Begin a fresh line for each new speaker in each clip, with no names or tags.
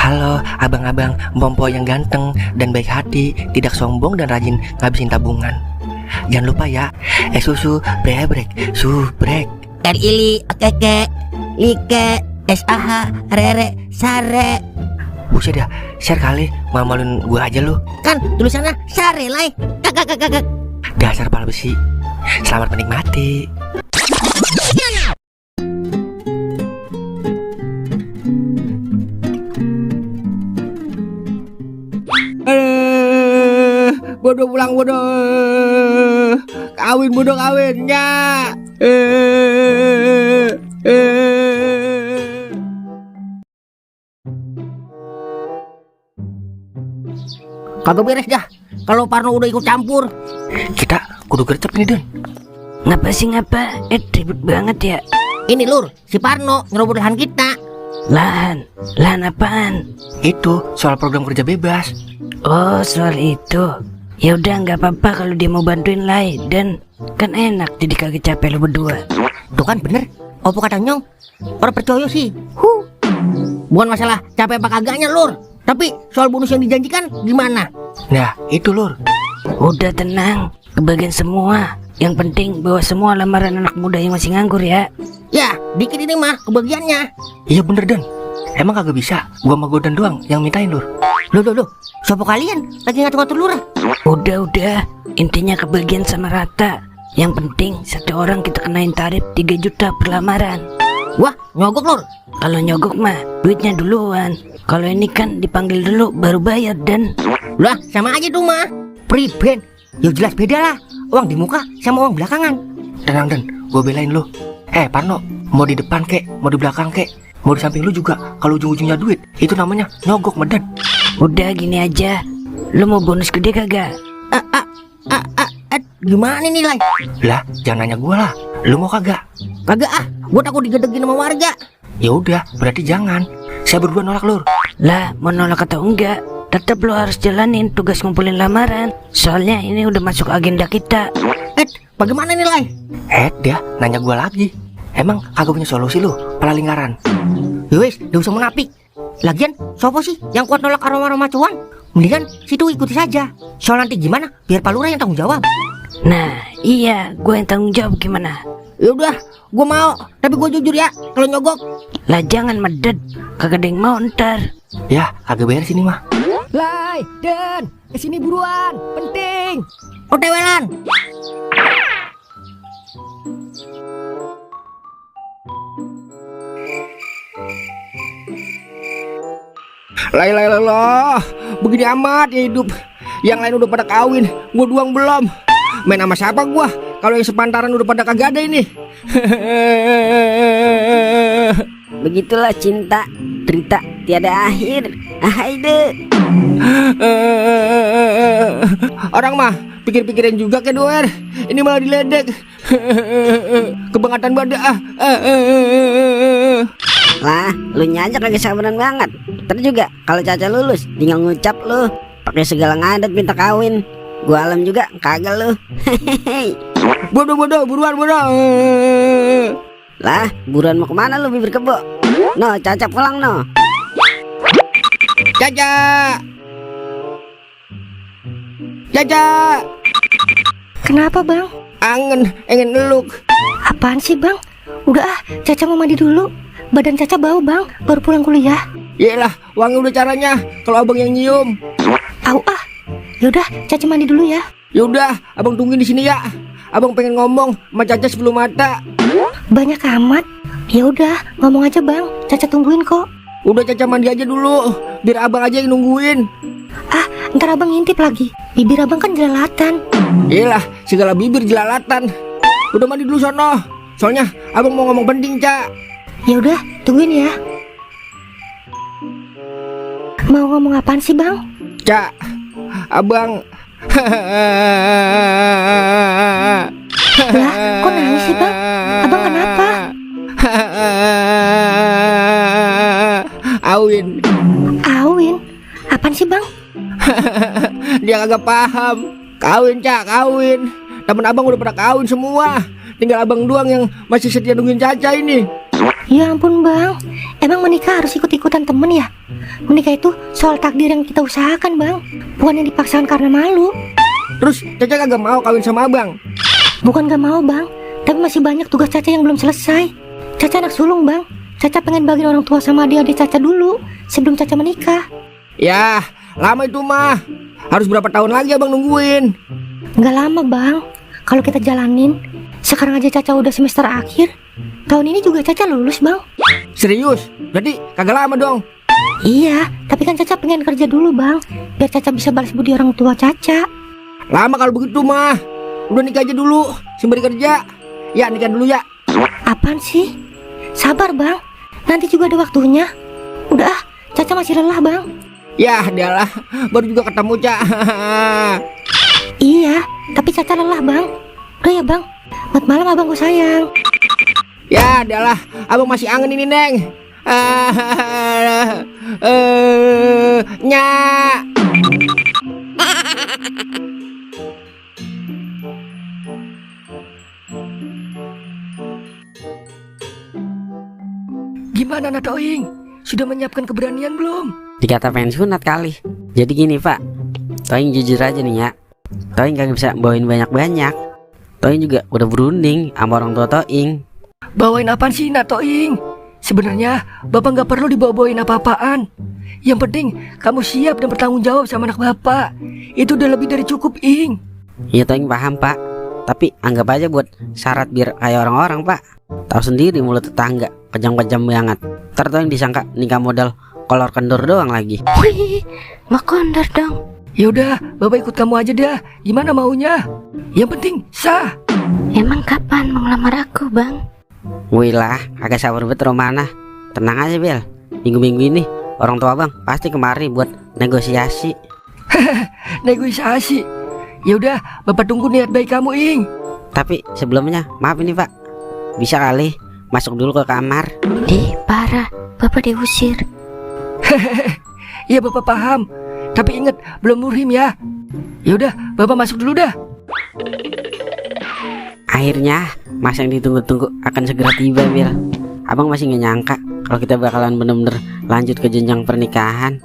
Halo abang-abang Bompo yang ganteng dan baik hati, tidak sombong dan rajin ngabisin tabungan. Jangan lupa ya, susu brebrek, subrek.
Ili, keke, like, SAH, rere, sare.
Buset dah, share kali, malu-maluin gua aja lu.
Kan tulisannya sare lai. Kakak.
Dasar pala besi. Selamat menikmati.
Bodoh pulang bodoh. Kawin bodoh kawinnya.
Kagak beres dah kalau Parno udah ikut campur.
Kita kudu gercep nih Den.
Ngapa sih ngapa? Ribut banget ya.
Ini Lur, si Parno ngerobot lahan kita.
Lahan apaan?
Itu soal program kerja bebas.
Oh soal itu. Ya udah nggak apa-apa kalau dia mau bantuin Lai, dan kan enak jadi kagak capek lo berdua.
Tuh kan bener, opo kata Nyong. Orang percaya sih. Bukan masalah capek apa kagaknya Lur, tapi soal bonus yang dijanjikan gimana?
Nah itu Lur.
Udah tenang, kebagian semua. Yang penting bawa semua lamaran anak muda yang masih nganggur ya.
Ya, dikit ini mah kebagiannya.
Iya bener Den. Emang kagak bisa, gua sama Godan doang yang mintain Lur.
Loh, siapa kalian? Lagi ngatur-ngatur lurah?
Udah, intinya kebagian sama rata. Yang penting satu orang kita kenain tarif 3 juta per lamaran.
Wah, nyogok Lur.
Kalau nyogok mah duitnya duluan. Kalau ini kan dipanggil dulu baru bayar dan.
Lah, sama aja tuh mah. Preben, ya jelas beda lah. Uang di muka sama uang belakangan.
Tenang Den, gua belain lu. Parno, mau di depan kek, mau di belakang kek, mau di samping lu juga. Kalau ujung-ujungnya duit, itu namanya nyogok medan.
Udah gini aja, lu mau bonus gede kagak?
Gimana nih Lai?
Lah, jangan nanya gua lah. Lu mau kagak?
Kagak gua takut digedegin sama warga.
Ya udah, berarti jangan. Saya berdua nolak Lur.
Lah, mau nolak atau enggak, tetap lu harus jalanin tugas ngumpulin lamaran. Soalnya ini udah masuk agenda kita.
Bagaimana nih Lai?
Dia nanya gua lagi. Emang kagak punya solusi lu, pala lingkaran?
Yowes, gak usah menapik. Lagian, siapa sih yang kuat nolak aroma-aroma cuan? Mendingan situ ikuti saja. Soal nanti gimana, biar Pak Lurah yang tanggung jawab.
Nah, iya, gue yang tanggung jawab gimana?
Ya udah, gue mau, tapi gue jujur ya, kalau nyogok.
Lah jangan meded, kagak ada yang mau ntar.
Ya, kagak beres ini mah.
Lai, Den, kesini buruan, penting.
Otewelan.
Lai, begini amat ya hidup. Yang lain udah pada kawin, gua doang belum. Main sama siapa gua? Kalau yang sepantaran udah pada kagak ada ini.
Begitulah cinta, cerita tiada akhir. Haide.
Orang mah pikir-pikirin juga ke doer. Ini malah diledek. Kebangatan badak.
Lah, lu nyajak kagak sabaran banget. Ntar juga kalau Caca lulus tinggal ngucap lu, pakai segala ngadat minta kawin. Gua alam juga kagak lu.
Bodoh, buruan bodoh.
Lah, buruan mau kemana lu bibir kebo? No, Caca pulang no.
Caca.
Kenapa Bang?
Ingin eluk.
Apaan sih Bang? Udah Caca mau mandi dulu. Badan Caca bau Bang, baru pulang kuliah.
Yelah, wangi udah caranya. Kalau abang yang nyium.
Yaudah, Caca mandi dulu ya.
Yaudah, abang tungguin di sini ya. Abang pengen ngomong sama Caca sebelum mata.
Banyak amat. Ya udah, ngomong aja Bang. Caca tungguin kok.
Udah Caca mandi aja dulu, biar abang aja yang nungguin.
Ntar abang ngintip lagi. Bibir abang kan jelalatan.
Yelah, segala bibir jelalatan. Udah mandi dulu sono. Soalnya abang mau ngomong penting, Cak.
Ya udah, tungguin ya. Mau ngomong apaan sih Bang?
Cak, abang.
Lah, kok nangis sih Bang? Abang kenapa?
Awin.
Apaan sih Bang?
Dia kagak paham. Kawin Cak, kawin. Temen abang udah pada kawin semua. Tinggal abang doang yang masih setia nungguin Caca ini.
Ya ampun bang, emang menikah harus ikut-ikutan temen ya? Menikah itu soal takdir yang kita usahakan bang, bukan yang dipaksakan karena malu.
Terus Caca kagak mau kawin sama abang?
Bukan gak mau bang, tapi masih banyak tugas Caca yang belum selesai. Caca anak sulung bang, Caca pengen bagiin orang tua sama adik-adik Caca dulu sebelum Caca menikah.
Ya, lama itu mah. Harus berapa tahun lagi abang nungguin?
Gak lama bang, kalau kita jalanin. Sekarang aja Caca udah semester akhir, tahun ini juga Caca lulus bang.
Serius? Berarti kagak lama dong?
Iya, tapi kan Caca pengen kerja dulu bang, biar Caca bisa balas budi orang tua Caca.
Lama kalau begitu mah. Udah nikah aja dulu, sembari kerja. Ya nikah dulu ya.
Apaan sih? Sabar bang, nanti juga ada waktunya. Udah ah, Caca masih lelah bang.
Ya dialah, baru juga ketemu Cak.
Iya, tapi Caca lelah bang. Udah ya bang, buat malam abangku sayang.
Ya dialah, abang masih angen ini Neng. Nyak.
Gimana Nak Toing? Sudah menyiapkan keberanian belum?
Dikata pengen sunat kali. Jadi gini Pak, Toing jujur aja nih ya, Toing gak bisa bawain banyak-banyak. Toing juga udah berunding sama orang tua Toing.
Bawain apaan sih Nak Toing? Sebenarnya Bapak gak perlu dibawa-bawain apa-apaan. Yang penting kamu siap dan bertanggung jawab sama anak Bapak. Itu udah lebih dari cukup Ing.
Iya Toing paham Pak, tapi anggap aja buat syarat biar kayak orang-orang Pak. Tahu sendiri mulut tetangga kejam-kejam banget. Ntar Toing disangka nikah modal kolor kendor doang lagi.
Hihihi, mau kondor dong.
Yaudah, Bapak ikut kamu aja dah. Gimana maunya? Yang penting sah.
Emang kapan mau ngelamar aku bang?
Wih lah, agak sabar bet Romana. Tenang aja Bel, minggu-minggu ini orang tua bang pasti kemari buat negosiasi.
Negosiasi. Yaudah, Bapak tunggu niat baik kamu Ing.
Tapi sebelumnya maaf ini Pak, bisa kali masuk dulu ke kamar.
Parah, Bapak diusir.
Iya Bapak paham. Tapi ingat belum muhrim ya. Yaudah, Bapak masuk dulu dah.
Akhirnya masa yang ditunggu-tunggu akan segera tiba Bel. Abang masih gak nyangka kalau kita bakalan bener-bener lanjut ke jenjang pernikahan.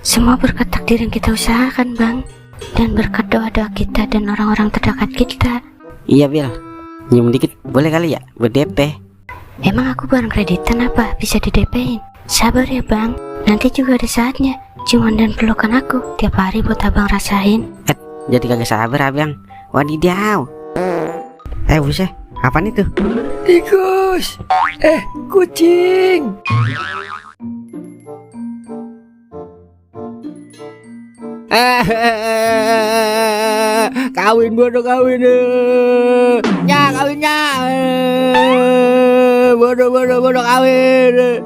Semua berkat takdir yang kita usahakan bang, dan berkat doa-doa kita dan orang-orang terdekat kita.
Iya Bel, nyium dikit boleh kali ya buat DP.
Emang aku barang kreditan apa bisa di DP-in? Sabar ya bang, nanti juga ada saatnya ciuman dan pelukan aku tiap hari buat abang rasain.
Jadi kagak sabar abang. Wadidaw. Buset, apaan itu?
Tikus. Kucing.
Kawin bodoh kawin. Nyak kawin nyak. Bodoh kawin.